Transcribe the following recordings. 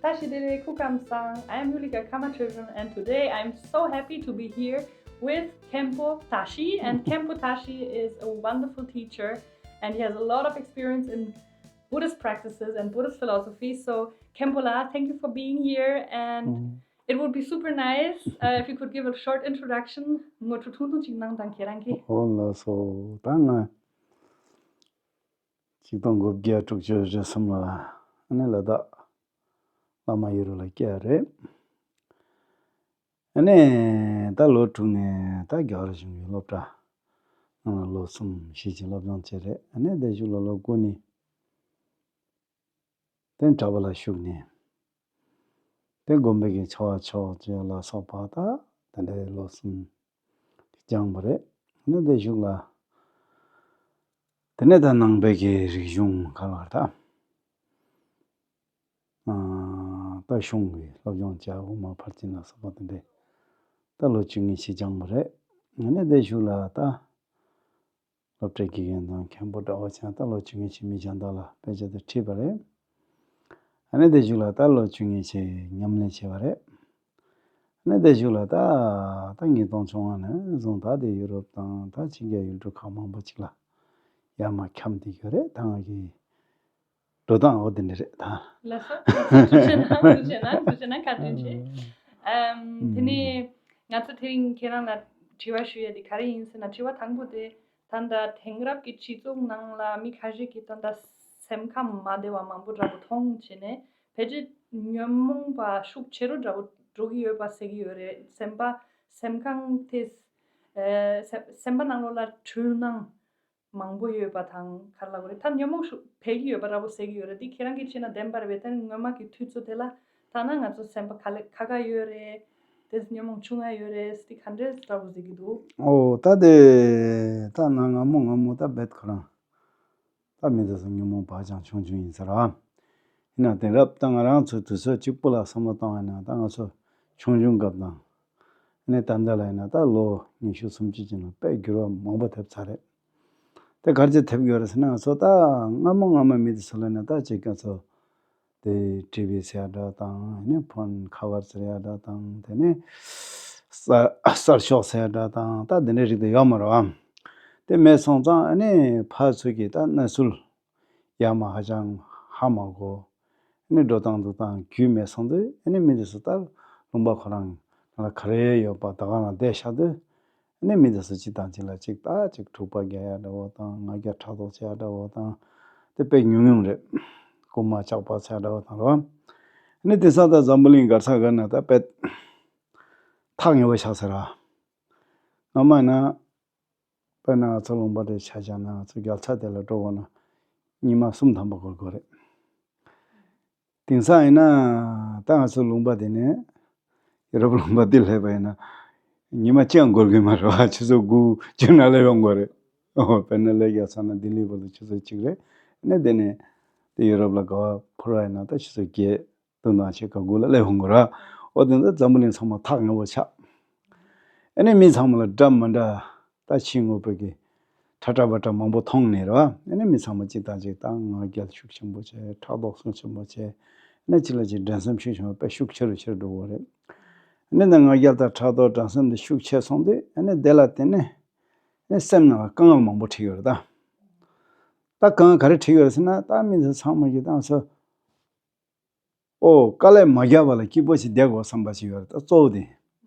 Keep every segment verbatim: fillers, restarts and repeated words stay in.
བཀྲ་ཤིས་བདེ་ལེགས། སྐུ་ཁམས་བཟང་། I am Yulika Kamatrezhon, and today I'm so happy to be here with Khenpo Tashi. And Khenpo Tashi is a wonderful teacher, and he has a lot of experience in Buddhist practices and Buddhist philosophy. So, Khenpo la, thank you for being here, and it would be super nice uh, if you could give a short introduction. ངོ་སྤྲོད་ཐུང་ཐུང་ཅིག་གནང་དང་ཁྱེད་རང་གིས། ཨོ་ལགས་སོ། ད་ང་ཆིག་སྟོང་དགུ་བརྒྱ་དྲུག་ཅུ་རེ་གསུམ་ལ་ཨ་ནི་ལ་དྭགས་བླ་མ་ཡེ་རུ་ལ་སྐྱེས་རེད། ཨ་ནི་ད་ལོ་དྲུག་ནས་ད་རྒྱལ་བ་རིགས་གཞུང་གི་སློབ་གྲྭ་ནང་ལ་ལོ་གསུམ་བཞི་ཅིག་སློབ་སྦྱོང་བྱས་རེད། ཨ་ནི་དེ་གཞུག་ལ་ལོ་དགུ་ནས་དེ་གྲྭ་པ་ལ་ཞུགས་ནས་དེ་དགོན་པའི་གི་ཆོ་ག་ཆོས་སྤྱོད་ལ་སོགས་པ་ད་དེ་འདྲའི་ལོ་གསུམ་སྦྱངས་པ་རེད། ཨ་ནི་དེ་གཞུག་ལ་དེ་ནས་ད་ནང་པའི་གི་རིག་གཞུང་ག་ལ་ད། ད་གཞུང་གི་སློབ་སྦྱོང་བྱ་དབུ་མ་ཕར་ཕྱིན་ལ་སོགས་པ་དེ་འདྲས་ད་ལོ་བཅུ་གཉིས་ཅིག་སྦྱངས་པ་རེད། ཨ་ནི་དེ་གཞུག་ལ་ད་སློབ་གྲྭའི་དགེ་རྒན་དང་མཁན་པོ་འདྲ་བོ་བྱས་ད་ལོ་བཅུ་གཉིས་ཅིག་མི་གཞན་དག་ལ་དཔེ་ཆ་དེ་ཁྲིད་པ་རེད། ཨ་ནི་དེ་གཞུག་ལ་ད་ལོ་བཅུ་གཉིས་ཅིག་ཉམས་ལེན་བྱས་པ་རེད། ཨ་ནི་དེ་གཞུག་ལ་ད་ད་ཉིས་སྟོང་བཅོ་ལྔ་ནས་བཟུང་ད་དེ་ཡུ་རོབ་དང་ད་ཕྱི་རྒྱལ་ཡུལ་གྲུ་ཁག་མང་པོ་ཅིག་ལ་ཡར་མར་འཁྱམས་བསྡད་ཡོད་རེད། ད་ང་གི་འགྲོ་སྟངས་འོ་དེ་འདྲ་རེད་ད། ལགས་སོ། ཐུགས་རྗེ་གནང་། ཐུགས་རྗེ་གནང་། བཀའ་དྲིན་ཆེ། ཨམ། དེ་ནས་ང་ཚོ་དེ་རིང་ཁྱེད་རང་ལ་དྲི་བ་ཞུ་ཡ་དེ་ག་རེ་ཡིན་ཟེར་ན། དྲི་བ་དང་པོ་དེ་ད་ལྟ་དེང་རབས་ཀྱི་སྤྱི་ཚོགས་ནང་ལ་མི་ཁ་ཤས་ཀྱིས་ད་ལྟ་སེམས་ཁམས་མ་བདེ་བ་མང་པོ་འདྲ་པོ་མཐོང་བྱས་ནས་ཕལ་ཆེར་ཉོན་མོངས་པ་ཤུགས་ཆེ་རུ་འདྲ་པོ་འགྲོ་གི་ཡོད་པ་ཟེར་གི་ཡོད་རེད། སེམས་པ་སེམས་ཁམས་དེ་ཨེ་སེམས་སེམས་པ་ནང་ལོགས་ལ་འཁྲུལ་སྣང་མང་པོ་ཡོད་པ་དང་ག་རེ་ལབ་དགོས་རེད། ད་ཉོན་མོངས་ཤུགས་འཕེལ་གྱི་ཡོད་པ་འདྲ་པོ་ཟེར་གྱི་ཡོད་རེད། འདི་ཁྱེད་རང་གིས་བྱས་ན་བདེན་པ་རེད་པས། ད་སྔོན་མ་གི་དུས་ཚོད་དེ་ལ་ད་ན་ང་ཚོ་སེམས་པ་ག་ལེ་ཁ་ཁ་ཡོད་རེད། དེ་ཉོན་མོངས་ཆུང་ང་ཡོད་རེད། འདི་ག་འདྲས་འདྲ་པོ་ཟེར་གྱི་འདུག་ཨོ་ད་དེ་ད་ན་སྔ་མོ་སྔ་མོ་ད་རྦད་ཁོ་རང་ད་མི་དེ་ཚོ་ཉོན་མོངས་པ་ཧ་ཅང་ཆུང་ཆུང་ཡིན་ས་རེད། ཡིན་ན་དེང་རབས་ད་ང་རང་ཚོའི་དུས་ཚོད་གཅིག་པུ་ལ་བསམ་བློ་བཏང་བ་ཡིན་ན་ད་ང་ཚོ་ཆུང་ཆུང་སྐབས་དང་། ཨ་ནི་ད་ལྟ་ལ་ཡིན་ན་ད་ལོ་ཉི་ཤུ་སུམ་ཅུ་ཅན་ལ་དཔེ་འགྱུར་བ་མང་པོ་ཐེབས་ཚར་རེད། དེ་ག་རེ་བྱས་ཐེབས་ཡོད་རེད་ཟེར་ན། ང་ཚོ་ད་སྔ་མོ་སྔ་མོ་མི་དེ་ཚོ་ལ་ཡིན་ན་ད་ཅིག་ང་ཚོ་དེ་ཊི་ཝི་ཟེར་ཡ་འདྲ་དང་། ཨ་ནི་ཕོན་ཁ་བར་ཟེར་ཡ་འདྲ་དང་། དེ་ནས་གསར་གསར་ཤོག་ཟེར་ཡ་འདྲ་དང་། ད་དེ་འདྲའི་རིགས་དེ་ཡོད་མ་རེད་བ། དེ་མེད་སོང་ཙང་ཨ་ནི་ཕར་ཚུར་གྱི་ད་གནས་ཚུལ་ཡར་མར་ཧ་ཅང་ཧ་མ་གོ། ཨ་ནི་འགྲོ་སྟངས་འདུག་སྟངས་རྒྱུས་མེད་སོང་དུས། ཨ་ནི་མི་དེ་ཚོ་ད་ལུང་པ་ཁོ་རང་ལ་ག་རེ་ཡོད་པ་ད་ག་རང་བསྡད་ཤག་དུས། ཨ་ནི་མི་དེ་ཚོ་གཅིག་དང་གཅིག་ལ་གཅིག་ད་གཅིག་འཁྲུག་པ་རྒྱག་ཡ་འདྲ་བོ་དང་། ང་རྒྱལ་ཕྲག་དོག་བྱེད་ཡ་འདྲ་བོ་དང་། དེ་དཔེ་ཉུང་ཉུང་རེད། རྐུན་མ་ཇག་པ་བྱེད་ཡ་འདྲ་བོ་དང་རེད་བ། ཨ་ནི་དེང་སང་ད་འཛམ་བུ་གླིང་ག་ས་ག་ན་ད་དཔེ་ཐག་ཉེ་བོ་ཆགས་ཟེར་ར། སྔ་མ་ན། དཔེར་ན་ང་ཚོ་ལུང་པ་དེ་ཆ་བཞག་ན། ང་ཚོ་རྒྱལ་ས་དེ་ལ་འགྲོ་དགོས་ན་ཉི་མ་གསུམ་ཐམ་པ་འགོར་དགོས་རེད། དེང་སང་ཡིན་ན་ད་ང་ཚོ་ལུང་པ་དེ་ནས་ཡུ་རོབ་ལུང་པ་དེ་སླེབས་པ་ཡིན་ན་ཉི་མ་གཅིག་ཡང་འགོར་གི་མ་རེད་བ། ཆུ་ཚོད་དགུ་བཅུ་ནང་སླེབས་ཡོང་དགོས་རེད། ཨོ་དཔེར་ན་ལས་རྒྱལ་ས་ན་ལྡི་ལི་བར་དུ་ཆུ་ཚོད་གཅིག་རེད། ཨ་ནི་དེ་ནས་དེ་ཡུ་རོབ་ལ་ག་བ་འཕུར་བ་ཡིན་ན་ད་ཆུ་ཚོད་བརྒྱད། སྟོན་དང་ཆེ་ཁ་དགུ་ལ་སླེབས་ཡོང་གི་ར། འོ་དེ་འདྲ་འཛམ་བུ་གླིང་ཚང་མ་ཐག་ཉེ་བོ་ཆགས། ཨ་ནི་མི་ཚང་མ་ལ་འདྲ་མི་འདྲ་ད་ཕྱི་དངོས་པོ་གི་ཁྲ་ཁྲ་བ་ཁྲ་མང་པོ་མཐོང་ནས་ར། ཨ་ནི་མི་ཚང་མ་གཅིག་དང་གཅིག་ད་ང་རྒྱལ་ཤུགས་ཆེན་པོ་བྱས། ཕྲག་དོག་ཤུགས་ཆེན་པོ་བྱས། ཨ་ནི་གཅིག་ལ་གཅིག་འགྲན་སེམས་ཤུགས་ཆེན་པོ་དཔེ་ཤུགས་ཆེ་རུ་ཆེ་རུ་འགྲོ་གི་རེད། ཨ་ནི་ད་ང་རྒྱལ་དང་ཕྲག་དོག་འགྲན་སེམས་འདི་ཤུགས་ཆེ་སོང་དུས། ཨ་ནི་དེ་ལ་བརྟེན་ནས་ཨ་ནི་སེམས་ནང་ལ་དཀའ་ངལ་མང་པོ་འཕྲད་ཡོད་རེད་ད། ད་དཀའ་ངལ་ག་རེ་འཕྲད་ཡོད་རེད་ཟེར་ན། ད་མི་ཚོ་ཚང་མ་གིས་ད་ང་ཚོ་ཨོ་དཀའ་ལས་མ་བརྒྱབ་པ་ལ་སྐྱིད་པོ་ཞིག་བསྡད་དགོས་བསམ་པ་ཞིག་ཡོད་རེད། ད་གཙོ་བོ་དེ་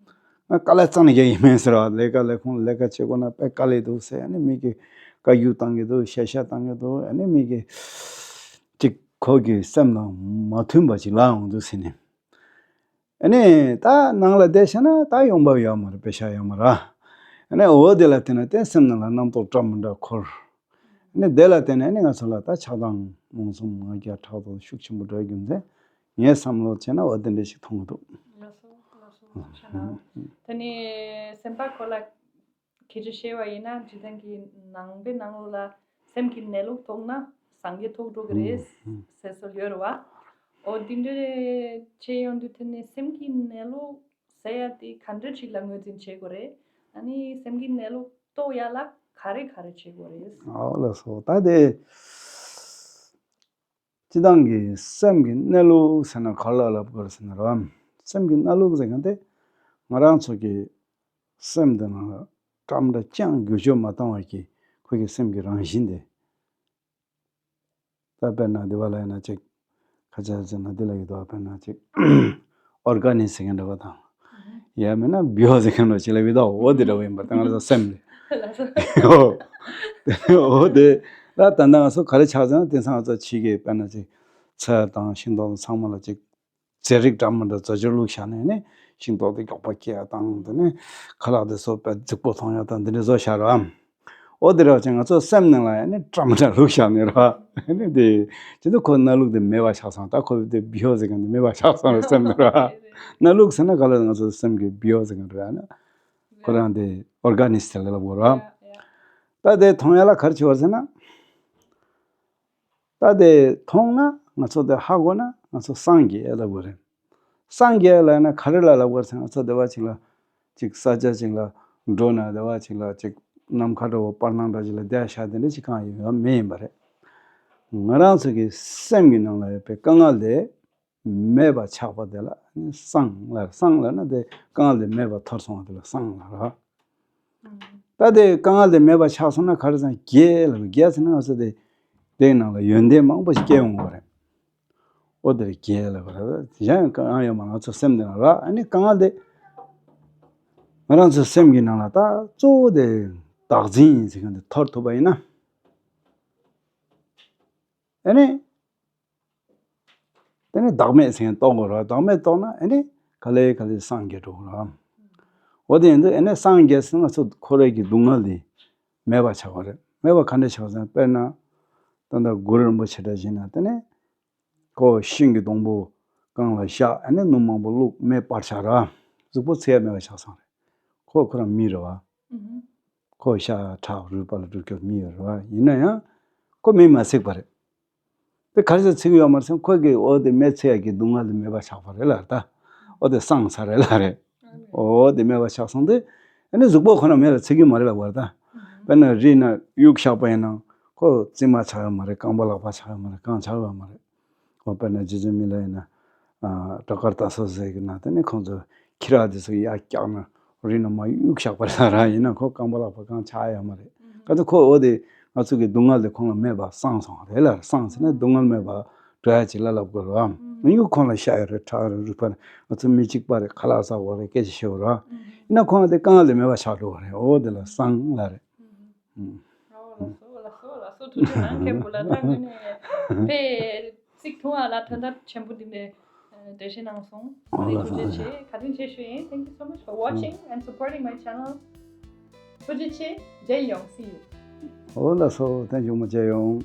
ང་དཀའ་ལས་རྩ་ནས་རྒྱག་གི་མིན་ཟེར་བ། ལས་ཀ་ལས་ཁུངས་ལས་ཀ་བྱེད་དགོས་ན་དཔེ་དཀའ་ལས་འདུག་ཟེར། ཨ་ནི་མི་གིས་བཀའ་བཀྱོན་བཏང་གི་འདུག་ཤ་ཤ་བཏང་གི་འདུག་ཨ་ནི་མི་གིས་ཅིག་ཁོ་གི་སེམས་དང་མ་མཐུན་པ་ཅིག་ལབ་ཡོང་འདུག་ཟེར་ནས། ཨ་ནི་ད་ནང་ལ་བསྡད་བྱས་ན་ད་ཡོང་འབབ་ཡོད་མ་རེད། པེ་ཤག་ཡོད་མ་རེད། ཨ་ནི་འོ་དེ་ལ་བརྟེན་ནས་དེ་སེམས་ནང་ལ་རྣམ་རྟོག་འདྲ་མི་འདྲ་འཁོར། ཨ་ནི་དེ་ལ་བརྟེན་ནས་ཨ་ནི་ང་ཚོ་ལ་ད་ཆགས་སྡང་རྨོངས་གསུམ་ང་རྒྱལ་ཕྲག་དོག་ཤུགས་ཆེན་པོ་འགྲོ་རྒྱུ་མཚན་ངས་བསམ་བློ་བྱས་ན་འོ་དེ་འདྲ་ཞིག་མཐོང་གི་འདུག་ལགས་སོ། ལགས་སོ། ཐུགས་རྗེ་གནང་། དེ་ནས་སེམས་པ་ཁོ་ལ་སྐད་ཆ་བཤད་པ་ཡིན་ན། སྤྱིར་བཏང་གི་ནང་པའི་ནང་ལོགས་ལ་སེམས་ཀྱི་གནས་ལུགས་རྟོགས་ན་སངས་རྒྱས་ཐོབ་འགྲོ་གི་རེད་ཟེར་སྲོལ་ཡོད་རེད་བ། འོ་དེ་འདྲ་བྱས་ཡོང་དུས་དེ་ནས་སེམས་ཀྱི་གནས་ལུགས་ཟེར་ཡ་དེ་ག་འདྲ་ཞིག་ལ་ངོས་འཛིན་བྱེད་དགོས་རེད། ཨ་ནི་སེམས་ཀྱི་གནས་ལུགས་རྟོགས་ཡ་ལ་ག་རེ་ག་རེ་བྱེད་དགོས་རེད། ཨོ་ལགས་སོ། ད་དེ། སྤྱིར་བཏང་གི་སེམས་ཀྱི་གནས་ལུགས་ཟེར་ན་ག་རེ་ལ་ལབ་དགོས་རེད་ཟེར་ན་རོ། སེམས་ཀྱི་གནས་ལུགས་ཟེར་མཁན་དེ་ང་རང་ཚོ་གི་སེམས་དེ་ནང་ལ་བཀྲམ་འདྲ་ཅང་འགྱུར་བཅོས་མ་བཏང་བ་གི་ཁོ་གི་སེམས་ཀྱི་རང་བཞིན་དེ། ད་དཔེར་ན་འདི་བ་ལ་ཡིན་ན་ཅིག་ཁ་ཆ་ཟེར་ན་འདི་ལ་ཡོད་དོ། དཔེར་ན་ཅིག་ཨོར་ག་ནིག་ཟེར་མཁན་འདྲ་བ་དང་། ཡང་མིན་ན་བིའོ་ཟེར་མཁན་འདྲ་ཅིག་ལ་ཡོད་དོ། འོ་དེ་འདྲ་བ་ཡིན་པར་ད་ང་ཚོ་སེམས་ལ། འོ་དེ་ད་ད་ལྟ་ང་ཚོ་ག་རེ་ཆགས་ཟེར་ན་དེང་སང་ང་ཚོ་ཕྱི་གི་དཔེར་ན་ཅིག་ཚལ་དང་ཤིང་ཏོག་དང་ཚང་མ་ལ་ཅིག་རྫས་རིགས་འདྲ་མི་འདྲ་བཟོ་བཅོས་བླུགས་བཞག་ནས་ནི་ཤིང་ཏོག་དེ་མགྱོགས་པོ་སྐྱེ་ཡ་དང་དེ་ནས་ཁ་ལག་དེ་བཟོ་བའི་རྫིག་པོ་མཐོང་ཡ་དང་དེ་འདྲ་བཟོ་བཞག་ར། འོ་དེ་ར་ཅིག་ང་ཚོ་སེམས་ནང་ལ་ཡ་ནི་འདྲ་མི་འདྲ་བླུགས་བཞག་ནས་ར། ནི་དེ་ཅི་འདུག་ཁོ་གནས་ལུགས་དེ་མེད་པ་ཆགས་སོང་། ད་ཁོ་དེ་བིའོ་ཟེར་མཁན་དེ་མེད་པ་ཆགས་སོང་ར་སེམས་ནང་ར། གནས་ལུགས་ཟེར་ན་ག་ལ་ང་ཚོ་སེམས་ཀྱི་བིའོ་ཟེར་མཁན་ར་ཡ་ན་ཁོ་རང་དེ་ཨོར་ག་ནིག་ཟེར་ལ་ལབ་དགོས་ར། ད་དེ་མཐོང་ཡ་ལ་ག་རེ་བྱེད་པ་ཟེར་ན། ད་དེ་མཐོང་ན་ང་ཚོ་དེ་ཧ་གོ་ན་ང་ཚོ་སངས་རྒྱས་ལབ་དགོས་རེད། སངས་རྒྱས་ལབ་ན་ག་རེ་ལ་ལབ་དགོས་རེད་ཟེར་ན། ང་ཚོ་དེ་བ་ཅིག་ལ་ཅིག་ས་ཆ་ཅིག་ལ་འགྲོ་ན་དེ་བ་ཅིག་ལ་ཅིག་ནམ་མཁའ་འདྲ་བོ་བར་སྣང་འདྲ་ཅིག་ལ་བསྡད་བཞག་དེ་འདྲ་ཅིག་གང་ཡོད་མེད་ཡིན་པ་རེད། ང་རང་ཚོ་གི་སེམས་ཀྱི་ནང་ལ་ཡོད་པའི་དཀའ་ངལ་དེ་མེད་པ་ཆགས་པ་དེ་ལ་སངས་ལབ། སངས་ལབ་ན་དེ་དཀའ་ངལ་དེ་མེད་པ་ཐར་སོང་བ་དེ་ལ་སངས་ལབ་ར། ད་དེ་དཀའ་ངལ་དེ་མེད་པ་ཆགས་སོང་ན་ག་རེ་ཟེར་ན་རྒྱས་ལབ། རྒྱས་ཟེར་ན་ང་ཚོ་དེ་དེའི་ནང་ལ་ཡོན་ཏན་མང་པོ་ཞིག་སྐྱེ་ཡོང་གི་རེད། འོ་དེ་རྒྱས་ལབ་ར། གཞན་ཡང་གང་ཡང་ཡོད་མ་རེད། ང་ཚོ་སེམས་དེ་ནང་ལ་ཨ་ནི་དཀའ་ངལ་དེ་ང་རང་ཚོ་སེམས་ཀྱི་ནང་ལ་ད་གཙོ་བོ་དེ་བདག་འཛིན་ཟེར་མཁན་དེ་ཐོར་ཐུབ་པ་ཡིན་ན་ཨ་ནི། དེ་ནས་བདག་མེད་ཟེར་མཁན་རྟོགས་དགོས་རེད། བདག་མེད་རྟོགས་ན་ཨ་ནི་ག་ལེ་ག་ལེ་སངས་རྒྱས་འགྲོ་གི་རེད། འོ་དེ་ཡིན་དུས་ཨ་ནི་སངས་རྒྱས་ཟེར་ན་ང་ཚོ་ཁོ་རའི་གི་སྡུག་བསྔལ་དེ་མེད་པ་ཆགས་པ་རེད། མེད་པ་ག་འདྲ་ཆགས་ཟེར་ན། དཔེར་ན་ད་ལྟ་གུ་རུ་རིན་པོ་ཆེ་འདྲ་བཞིན་ན་དེ་ནས་ཁོ་ཤིང་གི་སྡོང་པོ་སྒང་ལ་བཞག་ཨ་ནི་སྣུམ་མང་པོ་བླུགས་མེ་སྤར་བཞག་ར། གཟུགས་པོ་ཚིག་ཡ་མེད་པ་ཆགས་སོང་རེད། ཁོ་ཁོ་རང་མི་རེད་བ། ཁོ་ཤ་ཁྲག་རུས་པ་ལ་འགྲོ་རྒྱུ་མི་ཡོད་རེད་བ། ཡིན་ན་ཡང་ཁོ་མེ་མ་ཚིག་པ་རེད། དེ་ག་རེ་ཟེར་ཚིག་ཡོད་མ་རེད་ཟེར་ན། ཁོ་གི་འོ་དེ་མེ་ཚིག་ཡ་གི་སྡུག་བསྔལ་དེ་མེད་པ་ཆགས་པ་རེད་ལ། ད་འོ་དེ་སངས་ཚར་རེད་ལ་རེད། འོ་དེ་མེད་པ་ཆགས་སོང་དུས་ཨ་ནི་གཟུགས་པོ་ཁོ་ན་མེ་ལ་ཚིག་གི་མ་རེད་ལ་བར། ད་དཔེར་ན་རི་ན་གཡུག་བཞག་པ་ཡིན་ན་ཁོ་རྩིབ་མ་ཆགས་ཡོད་མ་རེད། རྐང་པ་ལག་པ་ཆགས་ཡོད་མ་རེད། གང་ཆགས་ཡོད་མ་རེད། འོ་དཔེར་ན་རྗེ་བཙུན་མི་ལ་ཡིན་ན། ཨ་ཇ་ཀར་ཏ་སོགས་ཟེར་གི་ན་དེ་ནི་ཁོང་ཚོ་ཁྱི་ར་དེ་ཚོ་ཡར་བཀྱགས་ན་རི་ནང་མར་གཡུག་བཞག་པ་རེད་ལ་ར། ཡིན་ན་ཁོ་རྐང་པ་ལག་པ་གང་ཆགས་ཡོད་མ་རེད། ག་ཚོད་ཁོ་འོ་དེ་ང་ཚོ་གི་སྡུག་བསྔལ་དེ་ཁོང་ལ་མེད་པ་སངས་སོང་བ་རེད་ལ། སངས་ཟེར་ན་སྡུག་བསྔལ་མེད་པ་འགྲོ་ཡ་ཅིག་ལ་ལབ་དགོས་རེད་བ། ཡུལ་ཁོང་ལ་ཤ་ཡོད་རེད། ཁྲག་རེད། རུས་པ་རེད། ང་ཚོ་མི་གཅིག་པ་རེད། ཁ་ལག་ཟ་དགོས་རེད། སྐད་ཆ་བཤད་དགོས་རེད་བ། ཡིན་ན་ཁོང་ལ་དེ་དཀའ་ངལ་དེ་མེད་པ་ཆགས་འགྲོ་བ་རེད། འོ་དེ་ལ་སངས་ལབ་རེད། ཨོ་ལགས་སོ་ལགས་སོ་ལགས་སོ། ཐུགས་རྗེ་གནང་། མཁན་པོ་ལགས་ད་དངོས་གནས་དཔེ་ཚིག་ཐུང་བ་ལ་དོན་དག་ཆེན་པོ་འདི་འདྲའི་འགྲེལ་བཤད་གནང་སོང་། ཨོ་ལགས་སོ། ཐུགས་རྗེ་ཆེ། བཀའ་དྲིན་ཆེ་ཞུ་ཡིན། Thank you so much for watching and supporting my channel. ཐུགས་རྗེ་ཆེ། མཇལ་ཡོང་། See you. ཨོ་ལགས་སོ། ཐེངས་མཇུག་མ་མཇལ་ཡོང་།